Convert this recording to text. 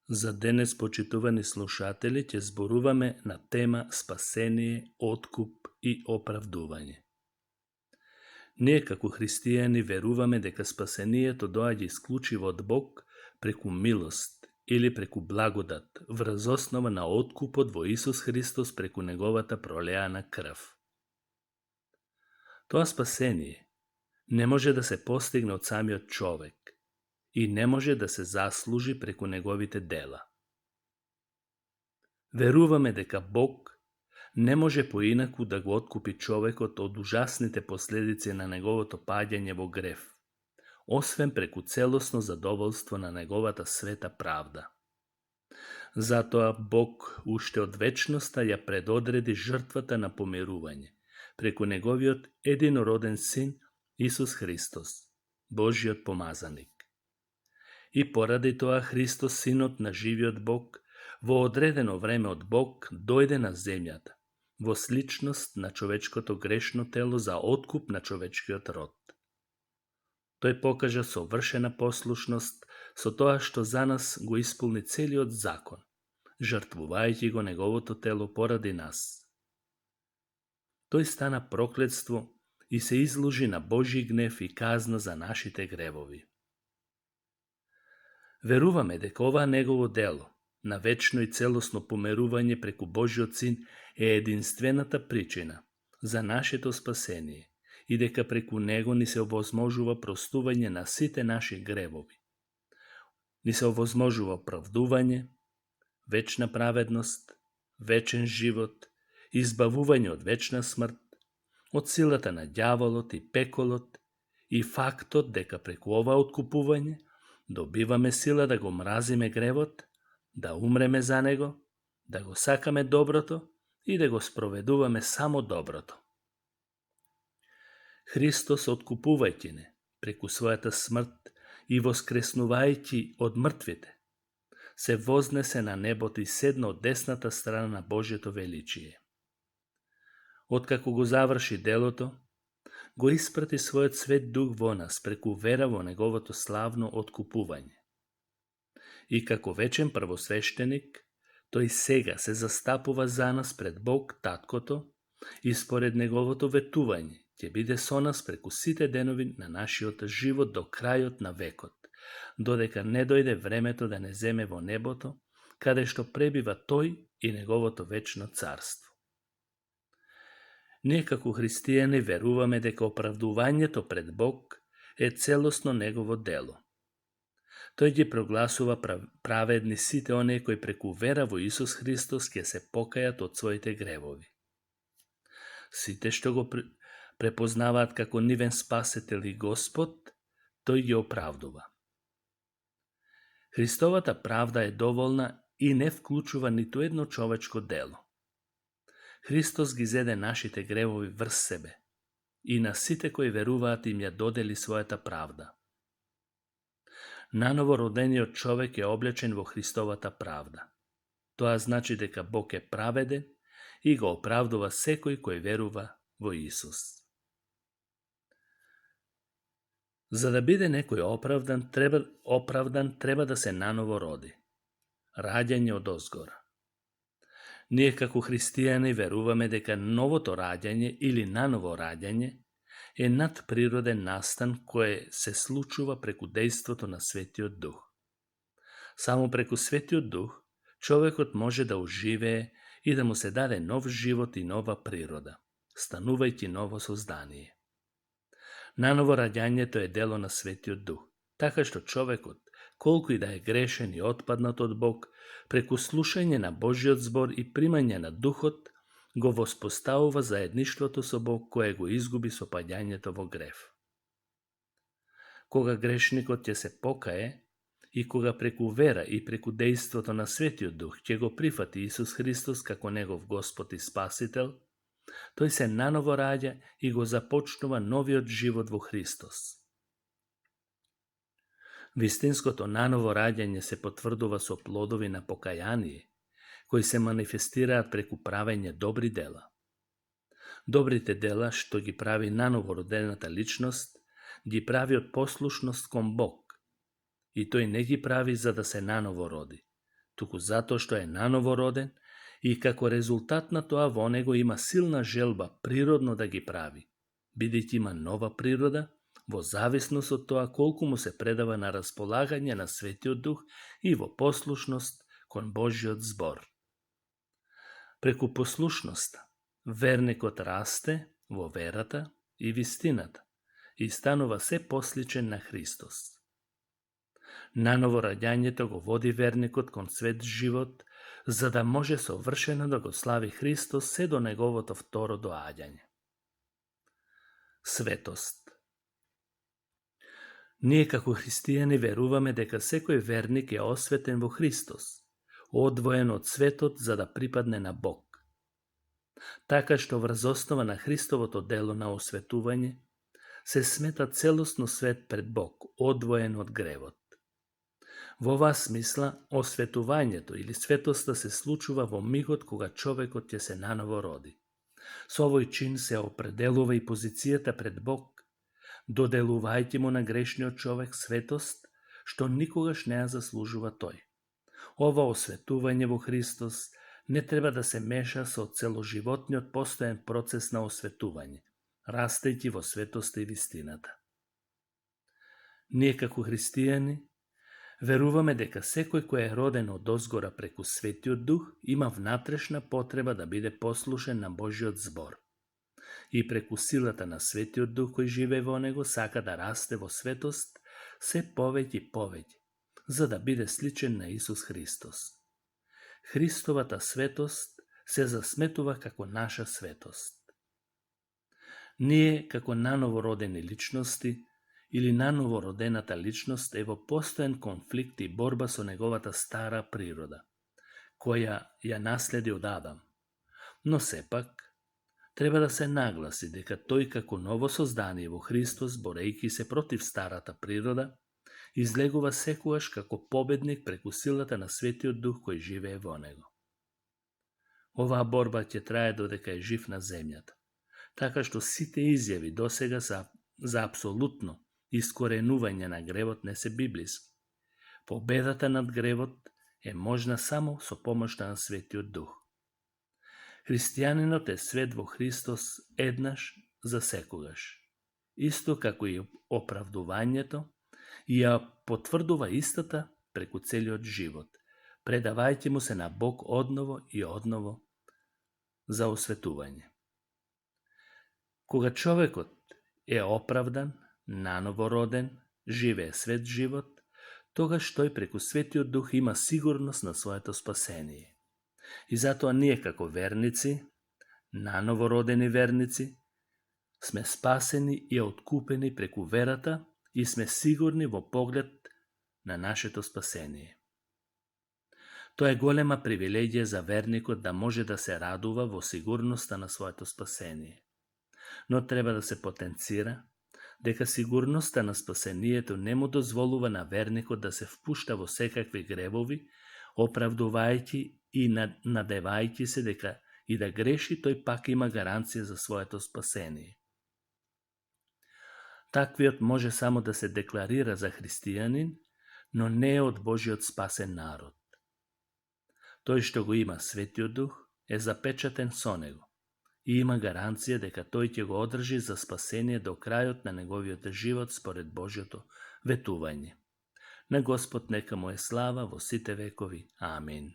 За денес, почитувани слушатели, ќе зборуваме на тема спасение, откуп и оправдување. Ние како христијани веруваме дека спасението доаѓа исклучиво од Бог преку милост или преку благодат, врз основа на откупот во Исус Христос преку неговата пролеана крв. Тоа спасение не може да се постигне од самиот човек и не може да се заслужи преку неговите дела. Веруваме дека Бог не може поинаку да го откупи човекот од ужасните последици на неговото паѓање во грев, освен преку целосно задоволство на неговата света правда. Затоа Бог уште од вечноста ја предодреди жртвата на помирување преку неговиот единороден син Исус Христос, Божиот помазаник. И поради тоа Христос, синот на живиот Бог, во одредено време од Бог дојде на земјата, во сличност на човечкото грешно тело за откуп на човечкиот род. Тој покажа совршена послушност со тоа што за нас го исполни целиот закон, жртвувајќи го неговото тело поради нас. Тој стана проклетство и се изложи на Божи гнев и казна за нашите гревови. Веруваме дека ова негово дело, на вечно и целосно померување преку Божиот син, е единствената причина за нашето спасение и дека преку него ни се овозможува простување на сите наши гревови. Ни се овозможува оправдување, вечна праведност, вечен живот, избавување од вечна смрт, од силата на ѓаволот и пеколот и фактот дека преку ова откупување добиваме сила да го мразиме гревот, да умреме за него, да го сакаме доброто и да го спроведуваме само доброто. Христос, откупувајќи не преку својата смрт и воскреснувајќи од мртвите, се вознесе на небото и седна од десната страна на Божјето величие. Откако го заврши делото, го испрати својот свет дух во нас преку вера во неговото славно откупување. И како вечен првосвештеник, тој сега се застапува за нас пред Бог Таткото и според неговото ветување ќе биде со нас преку сите денови на нашиот живот до крајот на векот, додека не дојде времето да не земе во небото, каде што пребива тој и неговото вечно царство. Ние како христијани веруваме дека оправдувањето пред Бог е целосно негово дело. Тој ги прогласува праведни сите оние кои преку вера во Исус Христос ќе се покајат од своите гревови. Сите што го препознаваат како нивен спасител и Господ, тој ги оправдува. Христовата правда е доволна и не вклучува ниту едно човечко дело. Христос ги зеде нашите гревови врз себе и на сите кои веруваат им ја додели својата правда. Наново родениот човек е облечен во Христовата правда. Тоа значи дека Бог е праведен и го оправдува секој кој верува во Исус. За да биде некој оправдан треба да се наново роди. Раѓање од озгора. Ние како христијани веруваме дека новото раѓање или наново раѓање е надприроден настан кој се случува преку дејството на Светиот Дух. Само преку Светиот Дух човекот може да оживее и да му се даде нов живот и нова природа, станувајќи ново создание. Наново раѓањето е дело на Светиот Дух, така што човекот, колку и да е грешен и отпаднат од Бог, преку слушање на Божиот збор и примање на Духот, го воспоставува заедништвото со Бог кое го изгуби со паѓањето во грев. Кога грешникот ќе се покае и кога преку вера и преку дејството на Светиот Дух ќе го прифати Исус Христос како негов Господ и Спасител, тој се наново раѓа и го започнува новиот живот во Христос. Вистинското наново раѓање се потврдува со плодови на покаяние, кои се манифестираат преку правење добри дела. Добрите дела што ги прави наново родената личност, ги прави од послушност кон Бог. И тој не ги прави за да се наново роди, туку затоа што е наново роден и како резултат на тоа во него има силна желба природно да ги прави, бидејќи има нова природа, во зависност од тоа колку му се предава на располагање на Светиот Дух и во послушност кон Божиот збор. Преку послушноста, верникот расте во верата и вистината и станува се посличен на Христос. Наново раѓањето го води верникот кон свет живот, за да може совршено да го слави Христос се до неговото второ доаѓање. Светост. Ние како христијани веруваме дека секој верник е осветен во Христос, одвоен од светот за да припадне на Бог. Така што врз основа на Христовото дело на осветување, се смета целосно свет пред Бог, одвоен од гревот. Во оваа смисла, осветувањето или светоста се случува во мигот кога човекот ќе се наново роди. Со овој чин се определува и позицијата пред Бог, доделувајќи му на грешниот човек светост, што никогаш не ја заслужува тој. Ова осветување во Христос не треба да се меша со целоживотниот постојан процес на осветување, растејќи во светоста и вистината. Ние како христијани веруваме дека секој кој е роден од озгора преку Светиот Дух има внатрешна потреба да биде послушен на Божиот збор. И преку силата на Светиот Дух кој живее во него сака да расте во светост се повеќе и повеќе, за да биде сличен на Исус Христос. Христовата светост се засметува како наша светост. Ние како наново родени личности или наново родената личност е во постојан конфликт и борба со неговата стара природа, која ја наследи од Адам. Но сепак, треба да се нагласи дека тој како ново создание во Христос, борејќи се против старата природа, излегува секогаш како победник преку силата на Светиот Дух кој живее во него. Оваа борба ќе трае додека е жив на земјата, така што сите изјави досега за апсолутно искоренување на гревот не се библиски. Победата над гревот е можна само со помошта на Светиот Дух. Христијанинот е свет во Христос еднаш за секогаш. Исто како и оправдувањето, и ја потврдува истата преку целиот живот, предавајќи му се на Бог одново и одново за осветување. Кога човекот е оправдан, наново роден, живее свет живот, тогаш тој преку Светиот Дух има сигурност на своето спасение. И затоа ние како верници, наново родени верници, сме спасени и откупени преку верата и сме сигурни во поглед на нашето спасение. Тоа е голема привилегија за верникот да може да се радува во сигурноста на своето спасение. Но треба да се потенцира дека сигурноста на спасението не му дозволува на верникот да се впушта во секакви гревови, оправдувајќи и надевајќи се дека и да греши, тој пак има гаранција за своето спасение. Таквиот може само да се декларира за христијанин, но не е од Божиот спасен народ. Тој што го има Светиот Дух е запечатен со него и има гаранција дека тој ќе го одржи за спасение до крајот на неговиот живот според Божиото ветување. На Господ нека му е слава во сите векови. Амин.